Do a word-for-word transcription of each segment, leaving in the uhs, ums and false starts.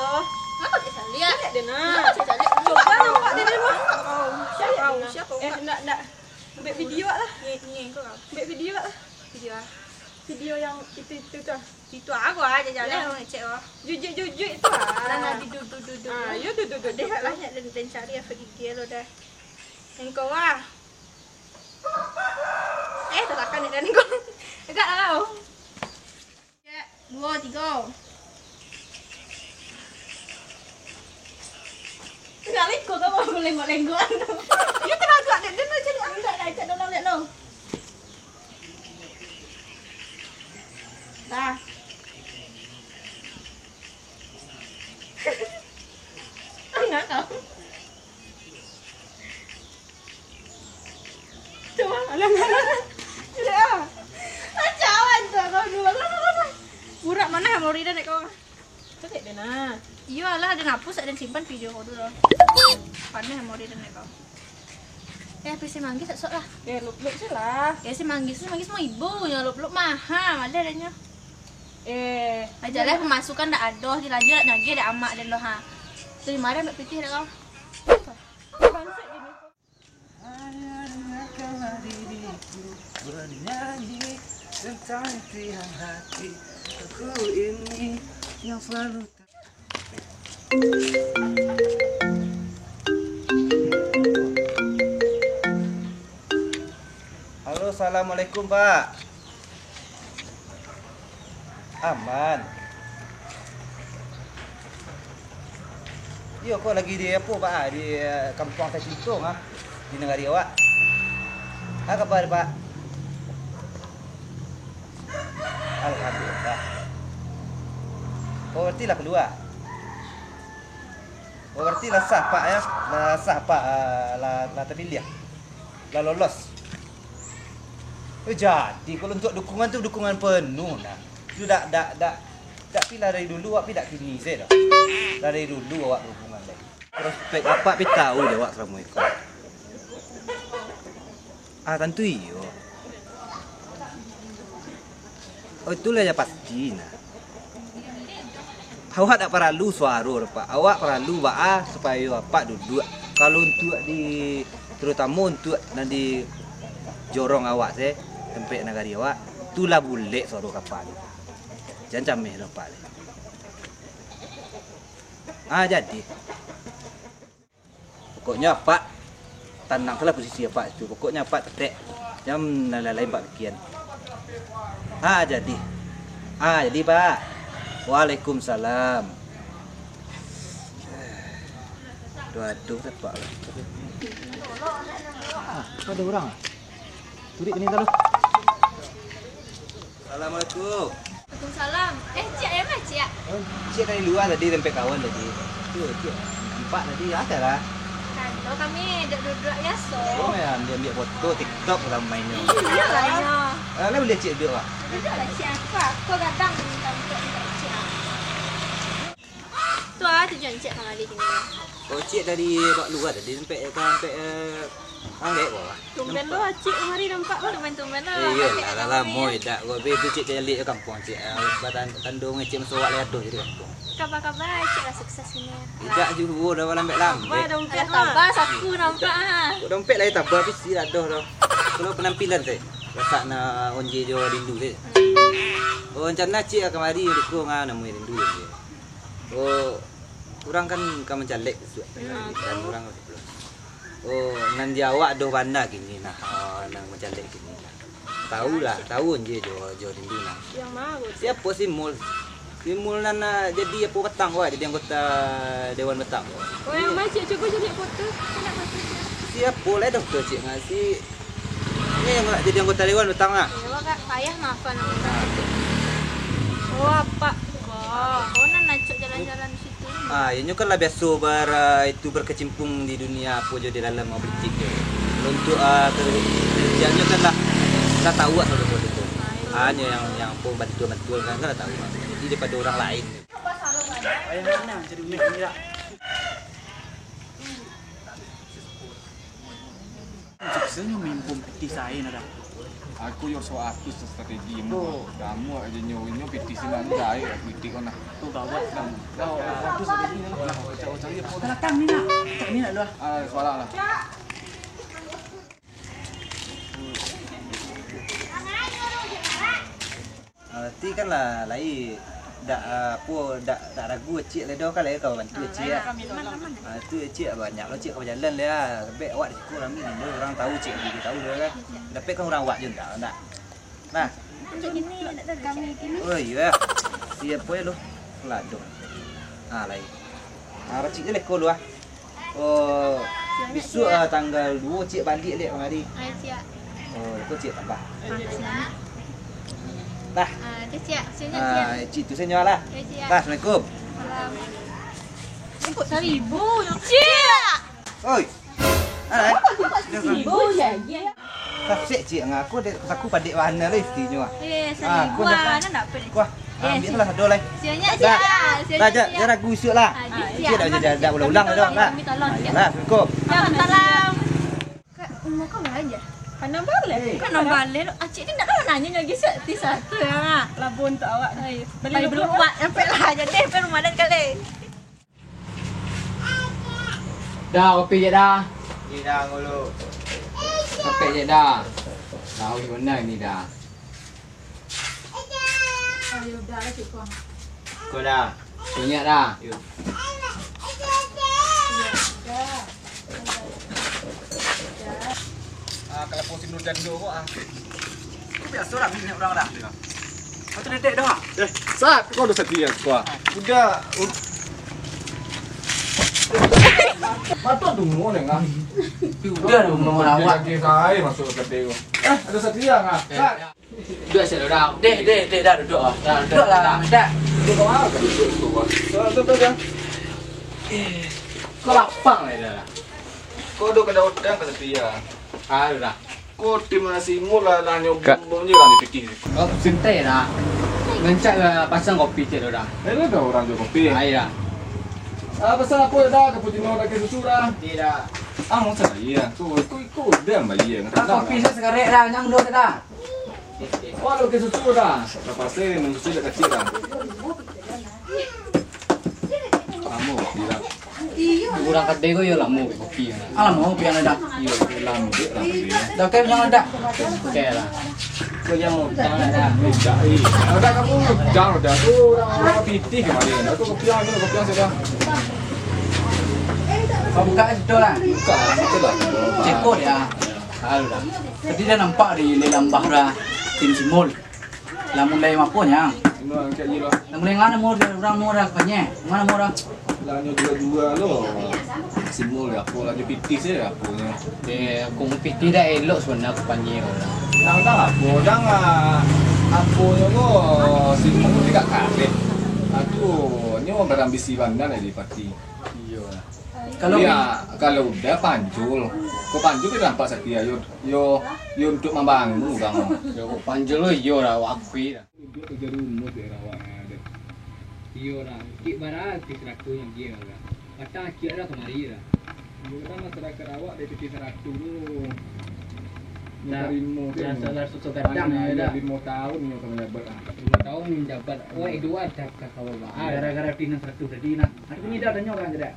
Oh, ngapa cek caliak? Cek den nah. Ngapa cek caliak? Coba nampak den mah. Siapa? Siapa? Eh, ndak, ndak. Buek video lah. Ni, ni, kau. Buek video lah. Video ah. Video yang itu, itu tu. Itu aku aja jalan. Yang ngecek, oh. Jujuik-jujuik itu ah. Nah, nah, duduk, duduk, duduk. Ah, yo, duduk, duduk. Ada banyak dan, dan cari apa gigi lo dah. Engkau ah. Eh, terlakan ni dan engkau. Agak lah. Dua, tiga. Tengah leko kau mau lenggok-lenggok. Dia teragak dek dia nak cari angkat dah, cak dalam lihat lo. Dah. Angah kau. Cuba, alah, alah, alah. Alah, ah. Macam awan tu, kau dulu. Alah, alah, alah. Burak mana hemorida dek kau? Cek dek den nah. Iyo lah, den hapus, den simpan video kau dulu. Panah hemorida dek kau. Eh, api si manggis, sok-sok lah. Eh, lop-lop se lah. Eh, si manggis, si manggis mau ibu, yang lop-lop maha, malah adanya. Eh, aja lah, pemasukan dak ado, dilanjut dak nagih dak amak den lo, ha. Terima deh, Mbak Pitih dek kau. Bangsat gini. Hanya dengarkanlah diriku bernyanyi tentang impian hati aku ini yang selalu ter- Halo, assalamualaikum, Pak. Aman. Iyo, ko lagi di apo, Pak? Di, eh, Kampuang Tasintong, ah. Di nagari awak. Apo kabar, Pak? Alhamdulillah. Oh, berarti lah kalua. Oh, berarti lah sah, Pak, ya? Lah sah, Pak, ah, lah, lah tapiliah. Lah lolos. Eh, jadi, kalau untuak dukungan tu, dukungan penuh, nah. Tu dak, dak, dak, dak pi lah dari dulu, awak pi dak kini se doh. Lah dari dulu awak dukungan deh. Prospek apak pi tahu deh awak salamo iko. Ah, tantu iyo. Oh, itulah yang pasti, nah. Awak dak paralu suaro, Pak. Awak paralu baa supayo apak duduak. Kalau untuak di, terutamo untuak nan di jorong awak se, tampek nagari awak, tu lah bulek suaro ka apak tu. Jan cameh doh apak tu. Ah, jadi. Pokoknyo apak tanang salah posisi apak tu. Pokoknyo apak tetek. Jan lain-lain apak pikian. Ah, jadi. Ah, jadi, Pak. Waalaikumsalam. Aduh, aduh, apak. Ah, ada urang ah. Turik kini talu. Assalamualaikum. Waalaikumsalam. Eh, Cik, dari ma, Cik? Oh, Cik dari lua tadi, tampek kawan tadi. Tu, Cik, nampak tadi, ado lah. Ado, kami duduak-duduak biaso. Oh, yo, ambiak-ambiak foto, TikTok lah mainnyo. Iyo lah, iyo. Ah, lah buliah Cik duduak, Pak? Duduak lah, Cik. Aku, aku gadang minta untuak Cik. Tu ah tujuan Cik kamari kini. Oh, Cik dari bak lua tadi, tampek, tampek, eh, angek ko, Pak. Tumben lo Acik kamari nampak, Pak. Tumben-tumben lo. Eh, iyo lah, lah lamo idak ko. Be tu Cik caliak jo kampuang, Cik. Ah, batan-, tando ngecek maso awak lai ado jadi kampuang. Kaba-kaba Acik lah sukses kini. Idak juo doh, lambek-lambek. Alah, tambah saku nampak, ah. Kok dompet lai tambah, bisi lah doh doh. Kalau penampilan se, rasak na onje jo rindu se. Hmm. Oh, rencana Cik kamari dukungan, ah, namui rindu je. Oh, urang kan ka mancalek bisuak. Hmm. Kan urang, oh, nan di awak doh bana kini nah, oh, nan mancalek kini nah. Tahu lah, tahu je jo, jo rindu nah. Yang ma ko tu? Siapo si Mul? Si Mul nan, ah, jadi apo batang ko, jadi anggota dewan batang ko. Oh, yang ma, Cik, cubo caliak foto. Cik nak foto, Cik. Siapo lai doh tu, Cik, nga si Ini yang nak jadi anggota dewan batang lah. Iyo, Kak. Payah maafan anggota. Oh, apak. Wah, kau nan acok jalan-jalan di situ ni. Ah, inyo kan lah biaso bar-, ah, itu berkecimpung di dunia apo jo di dalam, ah, politik jo. Kalau untuk, ah, ke-, kerjaan nyo kan lah, lah tahu lah soal politik tu. Ah, iyo. Ah, inyo yang, yang apo bantuan-bantuan kan, kan lah tahu lah. Jadi daripada urang lain. Payah mano jadi umek ni lah. Suksanyo mimpun pitih sain ada. Aku yo so atus strategi mu. Oh. Kamu aja nyo, nyo pitih sinan jahek aku itik kau nah. Tu gawat kan. Kau atus strategi ni lah. Kau cari apa? Belakang ni nak. Cak ni nak dua. Ah, suara lah. Ah, ti kan lah, lai dak, ah, apo, dak, dak ragu ciek lai doh kan, lai ka bantu ciek. Ah, tu ciek banyak lo ciek ka bajalan lai ah. Bek awak di siko rami ni, urang tahu ciek, urang tahu doh kan. Dapek kan urang awak je ndak, ndak. Nah. Kami kini. Oh iyo. Siapo yo lo? Lado. Ah, lai. Ah, racik je leko lu ah. Oh, bisuak, ah, tanggal duo ciek baliak dek kamari. Ai, siap. Oh, iko ciek tambah. Ah, siap. Nah. Ah, tu siap. Siap, siap. Ah, cik tu saya lah. Ai, siap. Nah, assalamualaikum. Salam. Ikut seribu, ciek. Oi. Alah, eh. Seribu je, ya. Kasek ciek ngah aku dek, aku padek bana lah istinyo ah. Eh, ah, aku selingkuh, dah. Anak nak apa ni? Wah, eh, ambil si- lah sado lah. Sianya dah. Siap, siap, dah, siap. Jangan ragu isuk lah. Ah, siap. Isuk dah, aman, dah, dah, siap. Ulang-ulang kami dah, tolong, dah. Kami tolong, ah, siap. Lah, assalamualaikum. Salam. Kak, umur kau berapa je? Kanam baleh. Eh. Kanam baleh. Acik ni nak kau nanya lagi satu, satu ya, Mak? Labun untuk awak. Ai, beli beli dulu. Ubat sampai lah. Jadi, sampai rumah dan kali. Dah, kopi je dah. Ni dah, ngulu. Kopi je dah. Tahu bana ni dah. Ayo, dah lah, cukup. Kau dah. Banyak dah. Yuk. Ah, kalau posting dulu dan dulu, ah. Kau biasa lah, minyak orang dah. Kau tu dedek dah. Eh, Sat, kau ada setia, kau. Udah. Patut tunggu, Neng, ah. Udah, tunggu, awak. Lagi saya masuk ke kedai, kau. Eh, ada setia, ah. Eh, Sat. Duduak situ, dah. Deh, deh, deh, dah duduak, ah. Dah, duduak lah, dah. Duduak kau, ah. Duduak, duduak, duduak. Eh, kau lapang lah, dah. Kau dok kada utang ka setia. Ah, dah. Kau tim nasi mur lah, lah nyo bumbung je lah ni pitih. Oh, santai lah. Rancak lah pasang kopi cek tu dah. Eh, lu dah orang jual kopi? Ah, iya. Ah, pasang apa dah? Cappuccino pakai susu dah? Tidak. Ah, masa iya? Tu, tu ikut dia bayar. Ah, kopi saya sekarek dah, jangan dulu dah. Oh, pakai susu dah. Dah pasti minum susu dah kecil dah. Lamo kopi lah. Urang kadai ko yo lamo kopi. Ah, lamo kopi nan ado. Iyo, lamo dek lah kopi. Dah kayak yang ado. Oke lah. Ko yang mau utang lah dah. Tidak, eh. Ada kamu utang dah. Tu urang, urang pitih kemarin. Aku kopi yang, aku kopi yang sudah. Kau buka situ lah. Buka, situ lah. Ceko dia. Halo dah. Tadi dah nampak di lambah dah. Tim Simul. Lah mulai mapo nyo? Lah mulai ngana mo urang mo urang panye? Ngana mo urang? Lah nyo jua-jua lo. Simul apo lah nyo pitih se apo nyo. Eh, kung pitih dah elok sabananyo panye urang. Nang dah apo, dah apo nyo ko Simul tu dak kareh. Aduh, nyo barambisi bana dari pati. Iyo lah. Kalau, iyo, kalau udah panjul, ko panjul tu nampak setia, yo, yo, yo untuk mambangun urang. Yo, ko panjul tu iyo lah, awak akui lah. Duduk kerja rumah di rawak ada. Iyo lah, kik bara kik seratus yang dia lah. Patang kik lah kemari lah. Iyo lah masyarakat awak dari kecil seratus tu. Nah, tarimo tu. Yang salah susu gadang. Limo tahun nyo ka manjabat lah. Limo tahun manjabat. Wah, itu ada kawan. Gara-gara pinang seratus tadi nah. Aku ni dah tanya orang je dah.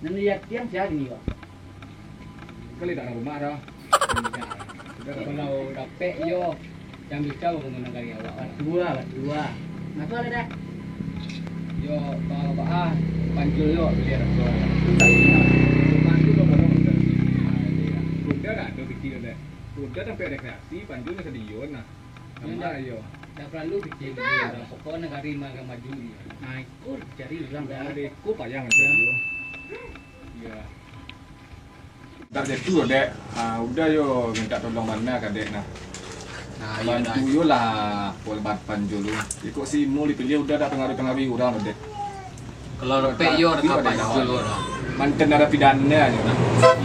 Nan lihat tiang sia gini, Pak? Kali tak ada rumah dah. Kalau dapek yo, yang bisa bangun negari awak. Batua, batua. Ngapa ada dah? Yo, bapak ah, panjul yo, beli ada tua. Panjul lo bodoh udah. Udah dah, udah pikir udah. Udah sampai rekreasi, panjul nak stadion nah. Sama yo. Tak perlu pikir. Pokoknya negari makan maju ni. Nah, ikut cari orang dah. Ada ikut payah macam tu. Ya. Dak jadi tu, Dek. Ah, udah yo minta tolong mana ka Dek nah. Nah, iyo. Bantu yo lah, pol batan jo lu. Iko si Mul dipilih udah dak pengaruh-pengaruh urang, Dek. Kalau dapek yo dak kapan jo lu dah. Mantan narapidana nyo nah.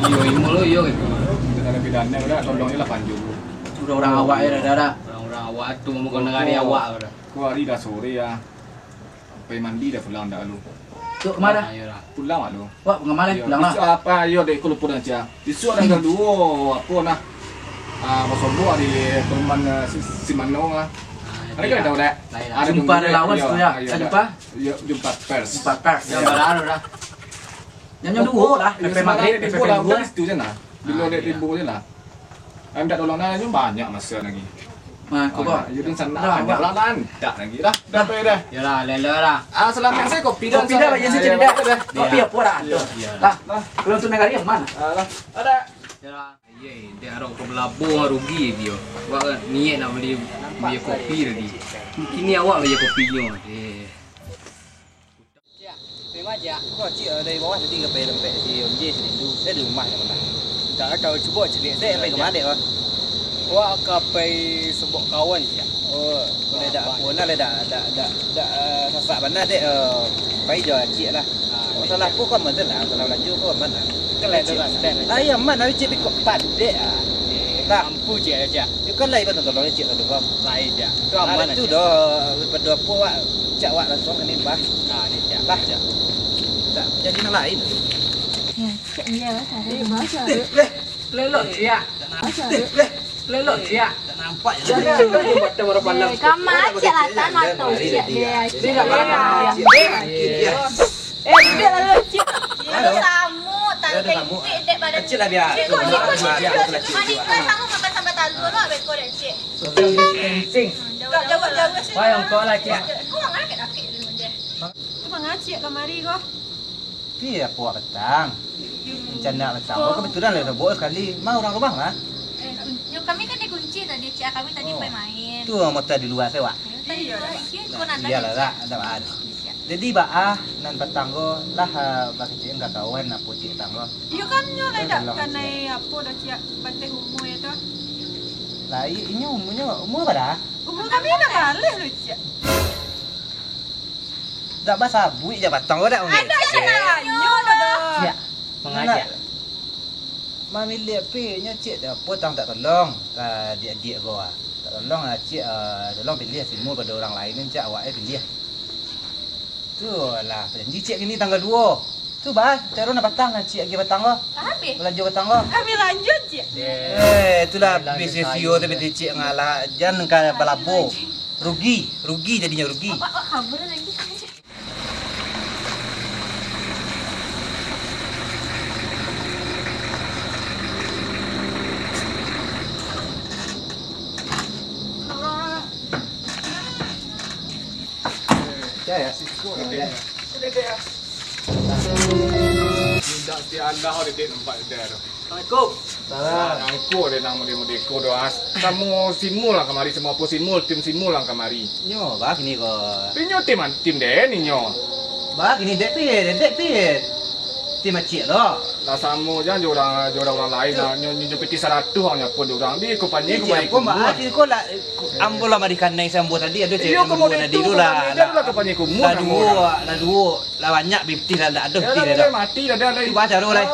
Iyo, Imul lo iyo gitu. Mantan narapidana udah tolong yo lah panjul lu. Urang-urang awak yo dah, dah. Urang-urang awak tu mau kena hari awak dah. Ko hari dah sore ya. Pai mandi dah pulang dah lu. Tok kemana? Ah, iyolah. Pulang wak lu. Wak, pengamal, eh, pulang lah. Bisuak apa, ayo, dek, ko lupo dah, Cia. Bisuak tanggal duo, apo nah. Ah, basobok di perumahan, eh, si, si Mano lah. Ah, ada kan tahu, Dek? Ada Jumpa dulu, relawan yo, tu, ya? Ayo, Jumpa? Yo, Jumpa Pers. Jumpa Pers. Yo. Yang baru dah. Yang, yang dua lah. P P Maghrib, P P dua. Di situ je lah. Bilo Dek tibo je lah. Minta tolong lah, banyak masa lagi. Nah, kau bawa. Yo, dan sana banyak lah, lantak lagi dah. Dah, dah. Yalah, lela lah. Ah, selamat saya kopi dah. Kopi dah, ya, saya dah. Kopi apa dah? Lah, kalau tu negara yang mana? Alah, ada. Yalah. Ye, dek arok ka balabo rugi dio. Awak niat nak bali, bali kopi tadi. Kini awak bali kopinyo. Eh. Cik, terima, Cik. Kau, Cik, eh, dari bawah tadi ka pai tampek si Om J, si Rindu. Dia di rumah yang mana? Tak tahu, cuba cari. Dek, pai ka ma, Dek, bah? Awak ka pai sobok kawan, Cik. Oh, boleh dak apo, nah, lah dak, dak, dak, dak, eh, sasak bana, Dek, eh, pai jo Cik lah. Ah, masalah ko aman tu lah, masalah balanja ko aman lah. Kan lah tu Cik. Lah, iyo aman lah, Cik, biko padek ah. Eh, lah. Mampu Cik, Cik. Yo kan lah, iban tolong Cik lah tu, Bang. Lain, Cik. Tu aman lah, Cik. Lah, daripado apo, wak, cak wak langsuang ka ni, bah. Ah, ni, Cik. Lah. Cik. Tak jadi nan lain tu. Ya, Cik, iya, lah, cara. Eh, bah, cara. Eh, eh. Lelok, Cik. Lelok, Cik. Tak nampak je. Jangan, jangan, jangan, jangan, jangan. Eh, kama Cik lah, tak nak tahu Cik dia. Cik tak payah. Eh, duduk lah dulu, Cik. Cik, samo, tak ada Cik, dek badan. Kecil lah, biar. Cik, kok, Cik, kok, Cik, Cik, Cik. Manikah samo makan sambal talu, lo abek kau dek, Cik. Sing, sing. Jauh-jauh lah. Wah, yang kau lah, Cik. Kau orang mana kek dakik dulu, Cik? Tu mangacik kamari ko. Pi apo awak patang? Rencana patang. Oh, kebetulan lah, sobok sakali. Ma urang rumah, ma? Eh, kun-, yo, kami kan dikunci tadi, Cik. Kami tadi pai main. Tu mota di lua se, wak. Tadi lua, Cik, ko nak tanya, Cik. Iyolah, dak, dak baa doh. Jadi, baa nan patang ko lah, ah, bakecek ka kawan apo Cik patang ko? Iyo kan, nyo lah dak kanai apo doh, Cik, bateh umua yo tu. Lah, i-, inyo umuanyo, umua bara? Umua kami dak baleh doh, Cik. Dak basabuik jo patang ko dak mangecek. Ado se nanyo doh. Siap. Mangajak. Mamiliah P nyo cik, apo tang tak tolong ka adiak-adiak ko ah. Tak tolong lah cik, ah, tolong piliah Simul pado urang lain, cak awak eh piliah. Tu lah, bajanji cik kini tanggal duo. Tu bah, caro nak patang lah cik agi patang ko. Lah habis. Balanjo patang ko. Kami lanjut cik. Eh, itulah habis sesio tu, beti cik ngalah, jan ka balabo. Rugi, rugi jadinyo, rugi. Apa, apa kabar lagi? Indak si Allah, Dedek nampak Dedek tu. Assalamualaikum. Salam. Nah, iko deh nang mode-mode ko doh, As. Samo Simul lah kamari, samo apo Simul, tim Simul lah kamari. Nyo, bah, kini ko. Inyo tim, tim den inyo. Bah, kini dek pi, dek pi. Tim acik lo. Lah samo jan jo urang, jo urang-urang lain lah. Nyo, nyo, nyo piti saratuih urang nyo pun jo urang. Di ko panji ko baik. Ko mah, ko lah, ambo lah mari kanai sambo tadi, ado cewek sambo tadi tu lah. Lah duo, lah duo. Lah banyak pitih lah, dah ado pitih dah. Mati dah, dah, dah. Cuba caro lai.